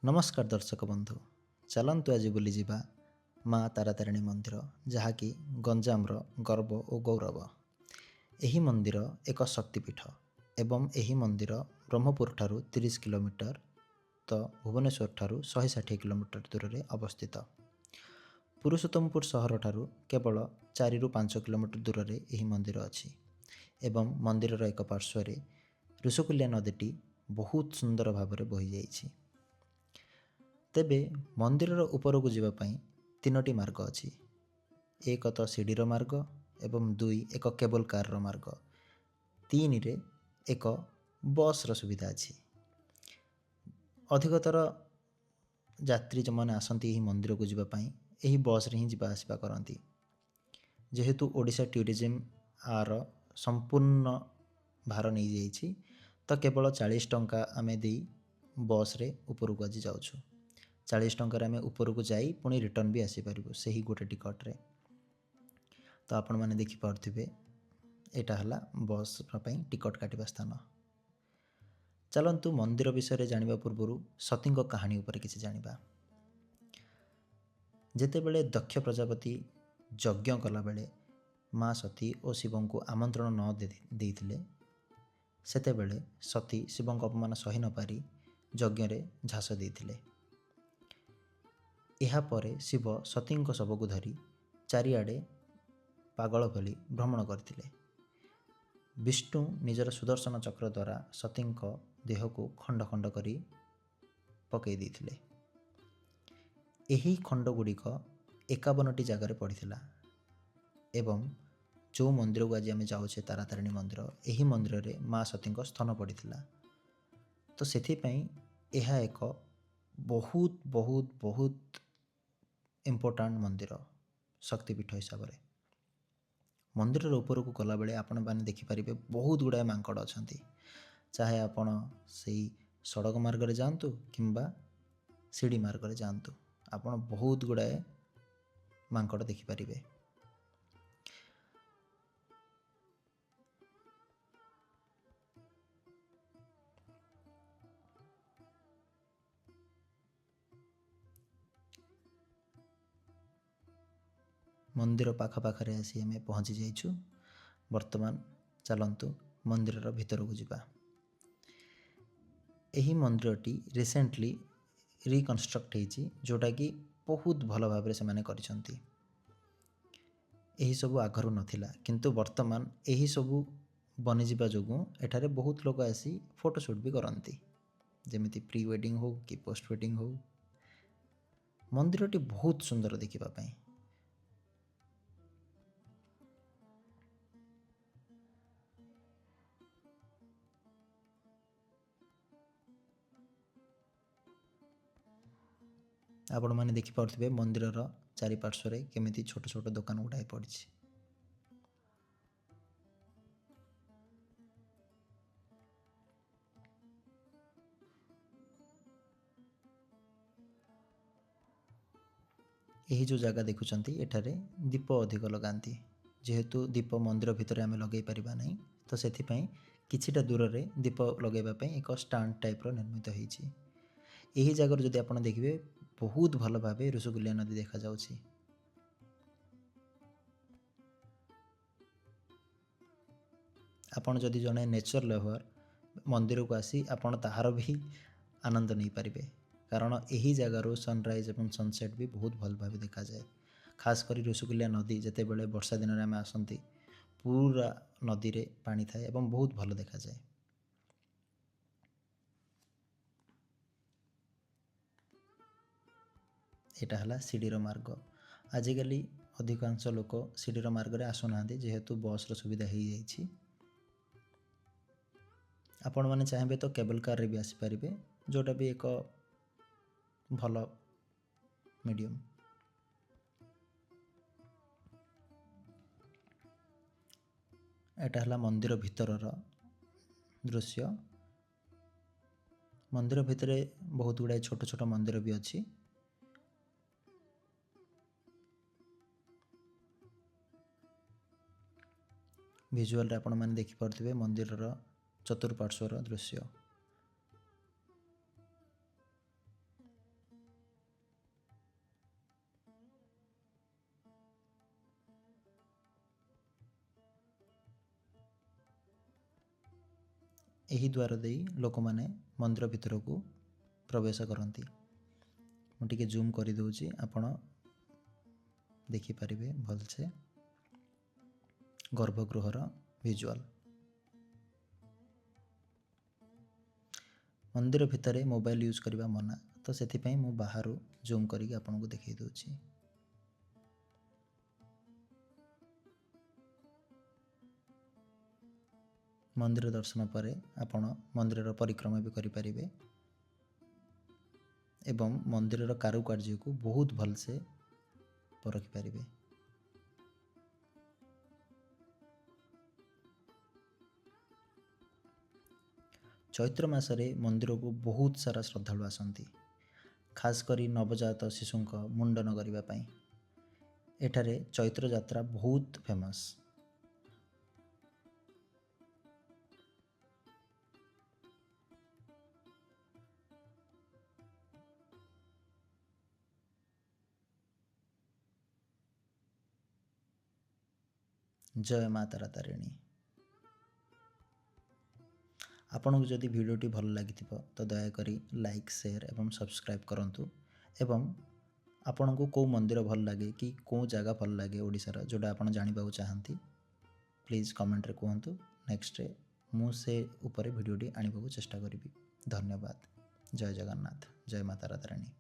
ନମସ୍କାର ଦର୍ଶକ ବନ୍ଧୁ, ଚାଲନ୍ତୁ ଆଜି ବୁଲିଯିବା ମା ତାରାତାରିଣୀ ମନ୍ଦିର, ଯାହାକି ଗଞ୍ଜାମର ଗର୍ବ ଓ ଗୌରବ। ଏହି ମନ୍ଦିର ଏକ ଶକ୍ତିପୀଠ ଏବଂ ଏହି ମନ୍ଦିର ବ୍ରହ୍ମପୁର ଠାରୁ 30 କିଲୋମିଟର ତ ଭୁବନେଶ୍ୱର ଠାରୁ 160 କିଲୋମିଟର ଦୂରରେ ଅବସ୍ଥିତ। ପୁରୁଷୋତ୍ତମପୁର ସହରଠାରୁ କେବଳ 4ରୁ 5 କିଲୋମିଟର ଦୂରରେ ଏହି ମନ୍ଦିର ଅଛି ଏବଂ ମନ୍ଦିରର ଏକ ପାର୍ଶ୍ୱରେ ଋଷିକୁଲ୍ୟା ନଦୀଟି ବହୁତ ସୁନ୍ଦର ଭାବରେ ବହିଯାଇଛି। ତେବେ ମନ୍ଦିରର ଉପରକୁ ଯିବା ପାଇଁ 3ଟି ମାର୍ଗ ଅଛି। ଏକ ତ ସିଡ଼ିର ମାର୍ଗ ଏବଂ 2 ଏକ କେବଲ୍ କାର୍ର ମାର୍ଗ, 3ରେ ଏକ ବସ୍ର ସୁବିଧା ଅଛି। ଅଧିକତର ଯାତ୍ରୀ ଯେଉଁମାନେ ଆସନ୍ତି ଏହି ମନ୍ଦିରକୁ ଯିବା ପାଇଁ ଏହି ବସ୍ରେ ହିଁ ଯିବା ଆସିବା କରନ୍ତି। ଯେହେତୁ ଓଡ଼ିଶା ଟୁରିଜିମ୍ ଆର ସମ୍ପୂର୍ଣ୍ଣ ଭାର ନେଇଯାଇଛି, ତ କେବଳ 40 ଟଙ୍କା ଆମେ ଦେଇ ବସ୍ରେ ଉପରକୁ ଆଜି ଯାଉଛୁ। 40 ଟଙ୍କାରେ ଆମେ ଉପରକୁ ଯାଇ ପୁଣି ରିଟର୍ଣ୍ଣ ବି ଆସିପାରିବୁ ସେହି ଗୋଟେ ଟିକଟ୍ରେ। ତ ଆପଣମାନେ ଦେଖିପାରୁଥିବେ ଏଇଟା ହେଲା ବସ୍ ପାଇଁ ଟିକଟ୍ କାଟିବା ସ୍ଥାନ। ଚାଲନ୍ତୁ ମନ୍ଦିର ବିଷୟରେ ଜାଣିବା ପୂର୍ବରୁ ସତୀଙ୍କ କାହାଣୀ ଉପରେ କିଛି ଜାଣିବା। ଯେତେବେଳେ ଦକ୍ଷ ପ୍ରଜାପତି ଯଜ୍ଞ କଲାବେଳେ ମା ସତୀ ଓ ଶିବଙ୍କୁ ଆମନ୍ତ୍ରଣ ନ ଦେଇଥିଲେ, ସେତେବେଳେ ସତୀ ଶିବଙ୍କ ଅପମାନ ସହି ନପାରି ଯଜ୍ଞରେ ଝାସ ଦେଇଥିଲେ। ଏହାପରେ ଶିବ ସତୀଙ୍କ ଶବକୁ ଧରି ଚାରିଆଡ଼େ ପାଗଳ ଭଳି ଭ୍ରମଣ କରିଥିଲେ। ବିଷ୍ଣୁ ନିଜର ସୁଦର୍ଶନ ଚକ୍ର ଦ୍ୱାରା ସତୀଙ୍କ ଦେହକୁ ଖଣ୍ଡ ଖଣ୍ଡ କରି ପକାଇ ଦେଇଥିଲେ। ଏହି ଖଣ୍ଡଗୁଡ଼ିକ 51ଟି ଜାଗାରେ ପଡ଼ିଥିଲା ଏବଂ ଯେଉଁ ମନ୍ଦିରକୁ ଆଜି ଆମେ ଯାଉଛେ ତାରାତାରିଣୀ ମନ୍ଦିର, ଏହି ମନ୍ଦିରରେ ମା ସତୀଙ୍କ ସ୍ତନ ପଡ଼ିଥିଲା। ତ ସେଥିପାଇଁ ଏହା ଏକ ବହୁତ ବହୁତ ବହୁତ ଇମ୍ପୋର୍ଟାଣ୍ଟ ମନ୍ଦିର ଶକ୍ତିପୀଠ ହିସାବରେ। ମନ୍ଦିରର ଉପରକୁ ଗଲାବେଳେ ଆପଣମାନେ ଦେଖିପାରିବେ ବହୁତ ଗୁଡ଼ାଏ ମାଙ୍କଡ଼ ଅଛନ୍ତି। ଚାହେ ଆପଣ ସେଇ ସଡ଼କ ମାର୍ଗରେ ଯାଆନ୍ତୁ କିମ୍ବା ସିଡ଼ି ମାର୍ଗରେ ଯାଆନ୍ତୁ, ଆପଣ ବହୁତ ଗୁଡ଼ାଏ ମାଙ୍କଡ଼ ଦେଖିପାରିବେ। ମନ୍ଦିର ପାଖପାଖରେ ଆସି ଆମେ ପହଞ୍ଚି ଯାଇଛୁ। ବର୍ତ୍ତମାନ ଚାଲନ୍ତୁ ମନ୍ଦିରର ଭିତରକୁ ଯିବା। ଏହି ମନ୍ଦିରଟି ରିସେଣ୍ଟଲି ରିକନଷ୍ଟ୍ରକ୍ଟ ହେଇଛି, ଯେଉଁଟାକି ବହୁତ ଭଲ ଭାବରେ ସେମାନେ କରିଛନ୍ତି। ଏହିସବୁ ଆଗରୁ ନଥିଲା, କିନ୍ତୁ ବର୍ତ୍ତମାନ ଏହିସବୁ ବନିଯିବା ଯୋଗୁଁ ଏଠାରେ ବହୁତ ଲୋକ ଆସି ଫଟୋସୁଟ୍ ବି କରନ୍ତି, ଯେମିତି ପ୍ରି ୱେଡ଼ିଙ୍ଗ ହଉ କି ପୋଷ୍ଟ ୱେଡ଼ିଙ୍ଗ ହଉ। ମନ୍ଦିରଟି ବହୁତ ସୁନ୍ଦର ଦେଖିବା ପାଇଁ। ଆପଣମାନେ ଦେଖିପାରୁଥିବେ ମନ୍ଦିରର ଚାରିପାର୍ଶ୍ୱରେ କେମିତି ଛୋଟ ଛୋଟ ଦୋକାନ ଗୁଡ଼ାଏ ପଡ଼ିଛି। ଏହି ଯେଉଁ ଜାଗା ଦେଖୁଛନ୍ତି ଏଠାରେ ଦୀପ ଅଧିକ ଲଗାନ୍ତି। ଯେହେତୁ ଦୀପ ମନ୍ଦିର ଭିତରେ ଆମେ ଲଗାଇ ପାରିବା ନାହିଁ, ତ ସେଥିପାଇଁ କିଛିଟା ଦୂରରେ ଦୀପ ଲଗାଇବା ପାଇଁ ଏକ ଷ୍ଟାଣ୍ଡ ଟାଇପ୍ର ନିର୍ମିତ ହେଇଛି। ଏହି ଜାଗାରୁ ଯଦି ଆପଣ ଦେଖିବେ ବହୁତ ଭଲ ଭାବେ ଋଷିକୁଲ୍ୟା ନଦୀ ଦେଖାଯାଉଛି। ଆପଣ ଯଦି ଜଣେ ନେଚର ଲଭର, ମନ୍ଦିରକୁ ଆସି ଆପଣ ତାହାର ବି ଆନନ୍ଦ ନେଇପାରିବେ, କାରଣ ଏହି ଜାଗାରୁ ସନରାଇଜ୍ ଏବଂ ସନସେଟ୍ ବି ବହୁତ ଭଲ ଭାବେ ଦେଖାଯାଏ। ଖାସ କରି ଋଷିକୁଲ୍ୟା ନଦୀ ଯେତେବେଳେ ବର୍ଷା ଦିନରେ ଆମେ ଆସନ୍ତି, ପୁରା ନଦୀରେ ପାଣି ଥାଏ ଏବଂ ବହୁତ ଭଲ ଦେଖାଯାଏ। ଏଇଟା ହେଲା ସିଡ଼ିର ମାର୍ଗ। ଆଜିକାଲି ଅଧିକାଂଶ ଲୋକ ସିଡ଼ିର ମାର୍ଗରେ ଆସୁନାହାନ୍ତି, ଯେହେତୁ ବସ୍ର ସୁବିଧା ହେଇଯାଇଛି। ଆପଣମାନେ ଚାହିଁବେ ତ କେବଲ୍ କାର୍ରେ ବି ଆସିପାରିବେ, ଯେଉଁଟା ବି ଏକ ଭଲ ମିଡ଼ିୟମ୍। ଏଇଟା ହେଲା ମନ୍ଦିର ଭିତରର ଦୃଶ୍ୟ। ମନ୍ଦିର ଭିତରେ ବହୁତ ଗୁଡ଼ାଏ ଛୋଟ ଛୋଟ ମନ୍ଦିର ବି ଅଛି। ଭିଜୁଆଲରେ ଆପଣମାନେ ଦେଖିପାରୁଥିବେ ମନ୍ଦିରର ଚତୁଃପାର୍ଶ୍ୱର ଦୃଶ୍ୟ। ଏହି ଦ୍ୱାର ଦେଇ ଲୋକମାନେ ମନ୍ଦିର ଭିତରକୁ ପ୍ରବେଶ କରନ୍ତି। ମୁଁ ଟିକେ ଜୁମ୍ କରିଦେଉଛି, ଆପଣ ଦେଖିପାରିବେ ଭଲସେ ଗର୍ଭଗୃହର ଭିଜୁଆଲ୍। ମନ୍ଦିର ଭିତରେ ମୋବାଇଲ ୟୁଜ୍ କରିବା ମନା, ତ ସେଥିପାଇଁ ମୁଁ ବାହାରୁ ଜୁମ୍ କରିକି ଆପଣଙ୍କୁ ଦେଖାଇ ଦେଉଛି। ମନ୍ଦିର ଦର୍ଶନ ପରେ ଆପଣ ମନ୍ଦିରର ପରିକ୍ରମା ବି କରିପାରିବେ ଏବଂ ମନ୍ଦିରର କାରୁକାର୍ଯ୍ୟକୁ ବହୁତ ଭଲସେ ପରଖିପାରିବେ। ଚୈତ୍ର ମାସରେ ମନ୍ଦିରକୁ ବହୁତ ସାରା ଶ୍ରଦ୍ଧାଳୁ ଆସନ୍ତି, ଖାସ କରି ନବଜାତ ଶିଶୁଙ୍କ ମୁଣ୍ଡନ କରିବା ପାଇଁ। ଏଠାରେ ଚୈତ୍ର ଯାତ୍ରା ବହୁତ ଫେମସ୍। ଜୟ ମା ତାରା ତାରିଣୀ। ଆପଣଙ୍କୁ ଯଦି ଭିଡ଼ିଓଟି ଭଲ ଲାଗିଥିବ ତ ଦୟାକରି ଲାଇକ୍, ସେୟାର ଏବଂ ସବସ୍କ୍ରାଇବ୍ କରନ୍ତୁ। ଏବଂ ଆପଣଙ୍କୁ କେଉଁ ମନ୍ଦିର ଭଲ ଲାଗେ କି କେଉଁ ଜାଗା ଭଲ ଲାଗେ ଓଡ଼ିଶାର, ଯେଉଁଟା ଆପଣ ଜାଣିବାକୁ ଚାହାନ୍ତି, ପ୍ଲିଜ୍ କମେଣ୍ଟରେ କୁହନ୍ତୁ। ନେକ୍ସଟରେ ମୁଁ ସେ ଉପରେ ଭିଡ଼ିଓଟି ଆଣିବାକୁ ଚେଷ୍ଟା କରିବି। ଧନ୍ୟବାଦ। ଜୟ ଜଗନ୍ନାଥ। ଜୟ ମା ତାରା ତାରିଣୀ।